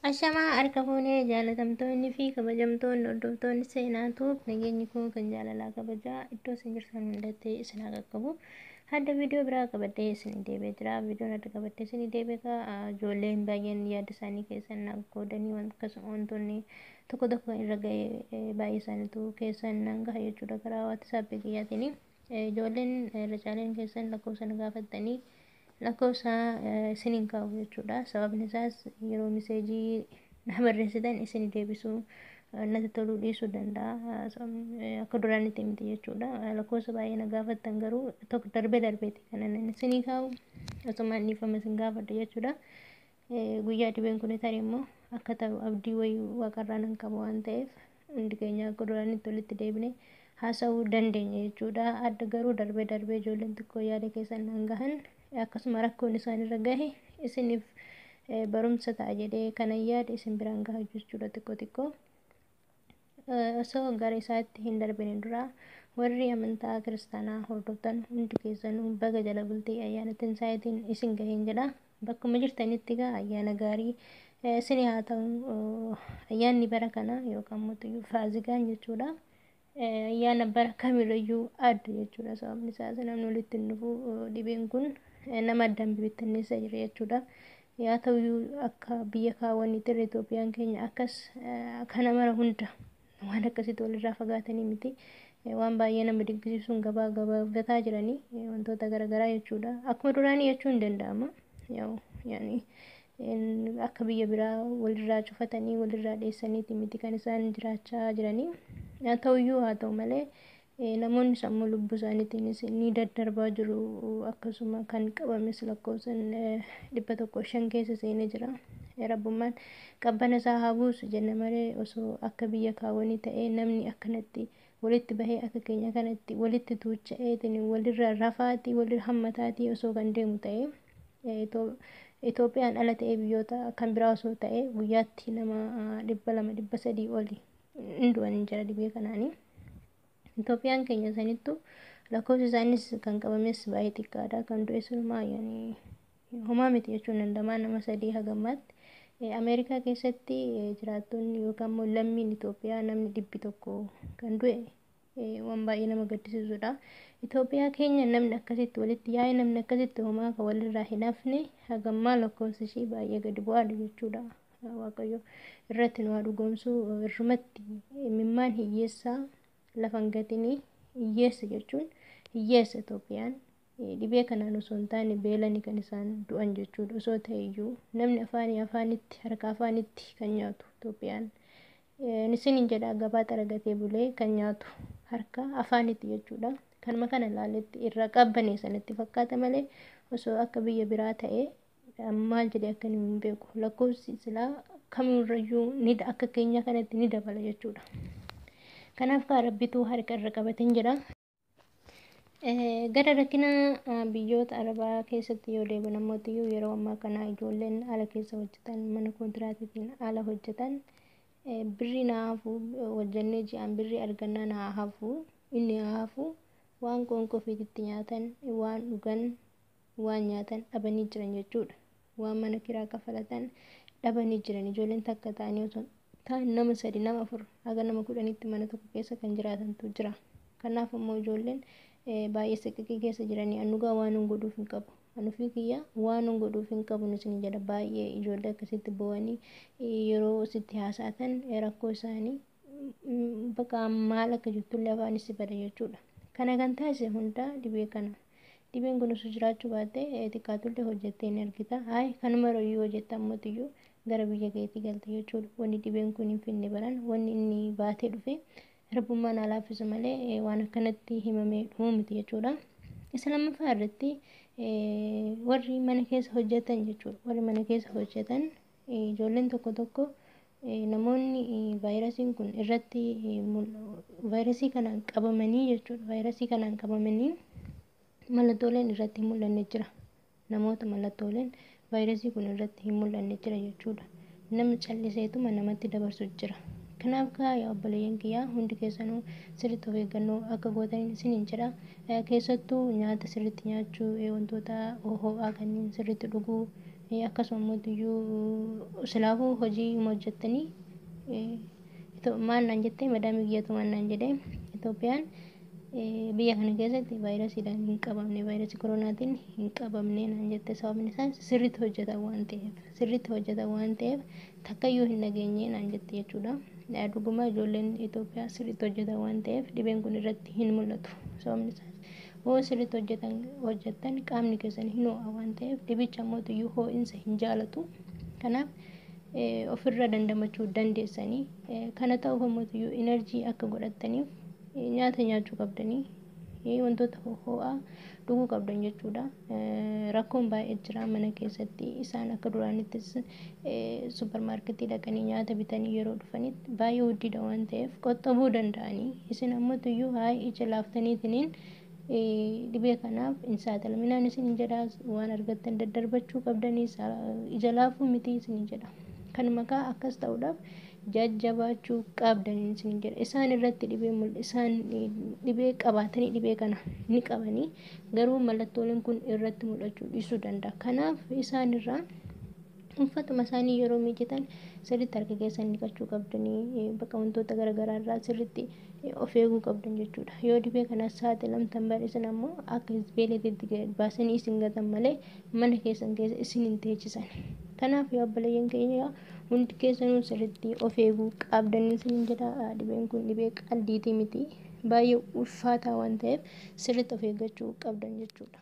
Ashamaa harka fuunee jaalatamtoonni fi kabajamtoonni hordoftoonni seenaatu nageenyi koo kan jaalalaa kabajaa iddoo isin jirtan hundatti isin haa qaqqabu. Hadda viidiyoo biraa qabadhee isin deebi'ee jira. Viidiyoon adda qabadhee isin deebi'e ijoolleen baay'een yaada isaanii keessan naaf qoodanii akkasuma wantoonni tokko tokko irra ga'ee baay'ee isaaniitu keessan nan gaha jechuudha karaa WhatsApp kiyyaatiin. Ijoolleen irra caaleen keessan lakkoofsa na gaafattanii lakkoofsa isiniin kaa'u jechuudha. Sababni isaas yeroo message na barreessitan isin deebisuu natti toluu dhiisuu danda'a. Akka duraanitti miti jechuudha. Lakkoofsa baay'ee na gaafattan garuu tokko darbee darbeeti kan inni isinii kaa'u. Asumaan dhiifama isin gaafadha jechuudha. Guyyaa dhibeen kun tarii immoo akka ta'u abdii wayii waaqarraa nan qaba waan ta'eef hundi keenya akka duraanitti walitti deebine haasa'uu dandeenya jechuudha. Adda garuu darbee darbee ijoolleen xiqqoo yaada keessan nan gahan akkasuma rakkoon isaanirra gahe isiniif barumsa ta'a jedhee kanan yaade isin biraan gaha jechuudha xiqqoo xiqqoo. Osoo gara isaatti hin darbine dura warri amantaa kiristaanaa hordoftan hundi keessanuu baga jala bultii ayyaana Tinsaayitiin isin gaheen jedha. Bakkuma jirtanitti egaa ayyaana gaarii isinii haa ta'u. Ayyaanni bara kana yookaan mootiyyuu faazigaan jechuudha. Ayyaana bara kamirrayyuu adda jechuudha. Sababni isaas namni walitti hin dhufu, dhibeen kun nama addaan bibittinneessa jira jechuudha. Yaa ta'uyyuu akka biyya kaawwaniitti irra Itoophiyaan keenya akkas kana mara hunda waan akkasitti walirraa fagaatanii miti. Waan baay'ee nama dinqisiisuun gabaa gabaabataa jiranii wantoota garaagaraa jechuudha. Akkuma duraanii jechuun hin danda'ama. Yaani akka biyya biraa walirraa cufatanii walirraa dheessaniiti miti kan isaan jiraachaa jiranii. Haa ta'uyyuu haa ta'u malee namoonni sammuu lubbuu isaaniitiinis ni daddarbaa jiru. Akkasuma kan qabames lakkoofsan 105 keessa seenee jira. Rabbummaan qabbana isaa haa buusu jenna malee osoo akka biyya kaawwanii ta'ee namni akkanatti walitti bahee akka keenya kanatti walitti tuucha'eetiin walirra rafaatii walirra hammataatii osoo kan deemu ta'ee Itoophiyaan ala ta'ee biyyoota kan biraa osoo ta'ee guyyaatti nama 200 300 oli hin du'an jira dhibee kanaanii. Itoophiyaan keenya sanittu lakkoofsi isaanis kan qabames baay'ee xiqqaadha. Kan du'e sunumaa yaani homaa miti jechuun danda'ama nama 3 hagammaatti. Ameerikaa keessatti jiraattonni yookaan immoo lammiin Itoophiyaa namni 100 kan du'e waan baay'ee nama gaddisiisudha. Itoophiyaa keenya namni akkasitti walitti yaa'ee namni akkasitti homaa kan walirraa hin hafne hagammaa lakkoofsi ishii baay'ee gadi bu'aadha jechuudha. Waaqayyo irratti nu haa dhugoomsu. Irrumatti imimmaan hiyyeessaa lafa hin gatinii. Hiyyeessa jechuun hiyyeessa Itoophiyaan dhibee kanaan osoo hin taane beelani kan isaan du'an jechuudha. Osoo ta'e iyyuu namni afaanii afaanitti harka afaanitti kan nyaatu Itoophiyaan. Isiniin jedha gabaa xaragatee bulee kan nyaatu harka afaanitti jechuudha. Kanuma kana ilaaletti irra qabbanee sanatti fakkaata malee osoo akka biyya biraa ta'e maal jedhee akka inni hin beeku. Lakkoofsi silaa kamirrayyuu ni akka keenya kanatti ni dabala jechuudha. Kanaaf kaa rabbituu harka irra qabateen jedha. Gara rakkina biyyoota arabaa keessatti yoo deebiin ammoo yeroo ammaa kana ijoolleen ala keessa hojjetan mana kontiraatiitiin ala hojjetan birrii naa hafu hojjennee ji'aan birrii argannaa naa hafu inni haa hafu waan qoonqoo ofiitti nyaatan waan dhugan waan nyaatan dhabanii jiran jechuudha. Waan mana kiraa kafalatan dhabanii jiran ijoolleen takka ta'anii osoo ta'an nama 3 nama 4 haga nama 10tti mana tokko keessa kan jiraatantu jira. Kanaaf immoo ijoolleen baay'ee siqiqii keessa jiranii anugaa waan hin godhuuf hin qabu. Anufii kiyya waan hin godhuuf hin qabu isin jedha. Baay'ee ijoollee akkasitti bo'anii yeroo sitti haasa'atan rakkoo isaanii bakka maal akka jirtullee afaan si bada jechuudha. Kana kan taasise hunda dhibee kana. Dhibeen kun osoo jiraachuu baate xiqqaatullee hojjettee ni argita. Hayi kanuma yeroo hojjette ammoo gara biyya keetii galte jechuudha. Wanni dhibeen kun hin finne baran wanni inni baatee dhufe rabbummaan haa laaffisu malee waan akkanatti himamee dhumuu miti jechuudha. Isa lammaffaa irratti warri mana keessa hojjetan jechuudha. Warri mana keessa hojjetan ijoolleen tokko tokko namoonni vaayirasiin kun irratti vaayirasii kanaan qabamanii jechuudha. Vaayirasii kanaan qabamanii mallattooleen irratti hin mul'anne jira. Namoota mallattooleen vaayirasii kun irratti hin mul'anne jira jechuudha. Nama calliseetuma namatti dabarsu jira. Kanaaf kaa yaa obboleeyyan kiyyaa hundi keessanuu sirriitti of eeggannoo akka gootan isiniin jedha. Keessattuu nyaata sirriitti nyaachuu, wantoota ho'aa kanneen sirriitti dhuguu, Akkasuma iyyuu silaafuu hojii hojjettanii maal naan jettee madaamii kiyyatu maal naan jedhee, Itoophiyaan biyya kana keessatti vaayirasiidhaan hin qabamne, vaayirasii koronaatiin hin qabamne naan jette. Sababni isaas sirriitti hojjetan waan ta'eef, sirriitti hojjetan waan ta'eef takkayyuu hin dhageenye naan jette jechuudha. Dhuguma ijoolleen Itoophiyaa sirriitti hojjetan waan ta'eef dhibeen kun irratti hin mul'atu. Sababni isaas hoo sirriitti hojjetan qaamni keessan hin ho'a waan ta'eef, dhibicha ammoo ho'iinsa hin jaalatu. Kanaaf ofirra dandamachuu dandeessanii. Kana ta'uuf ammoo enerjii akka godhattaniif nyaata nyaachuu qabdanii, wantoota ho'aa dhuguu qabdan jechuudha. Rakkoon baay'ee jira mana keessatti. Isaan akka duraanittis suuparmaarketii dhaqanii nyaata bitanii yeroo dhufanitti baay'ee guddiidha waan ta'eef qoxxabuu danda'anii. Isin ammoo iyyuu haa ija laaftaniitiniin dhibee kanaaf hin saaxilaminaan isin jedha. Waan argattan daddarbachuu qabdanii, ija laafuu miti isin jedha. Kanuma kaa akkas ta'uudhaaf jajjabaachuu qabdan isin jedha. Isaan irratti dhibee isaan dhibee qabaatanii dhibee kana ni qabanii, garuu mallattooleen kun irratti mul'achuu dhiisuu danda'a. Kanaaf isaan irraa uffatuma isaanii yeroo miicitan sirriitti harka keessan dhiqachuu qabdanii, bakka wantoota garaagaraa irraa sirriitti of eeguu qabdan jechuudha. Yoo dhibee kanaaf saaxilamtan bal'isan ammoo akka beelatitti baasanii isin gatan malee mana keessan keessa isin hin teechisan. Kanaaf yoo obboleeyyan keenya hundi keessanuu sirriitti of eeguu qabdan isin jedha. Dhibeen kun dhibee qaldiitii miti, baay'ee ulfaataa waan ta'eef sirriitti of eeggachuu qabdan jechuudha.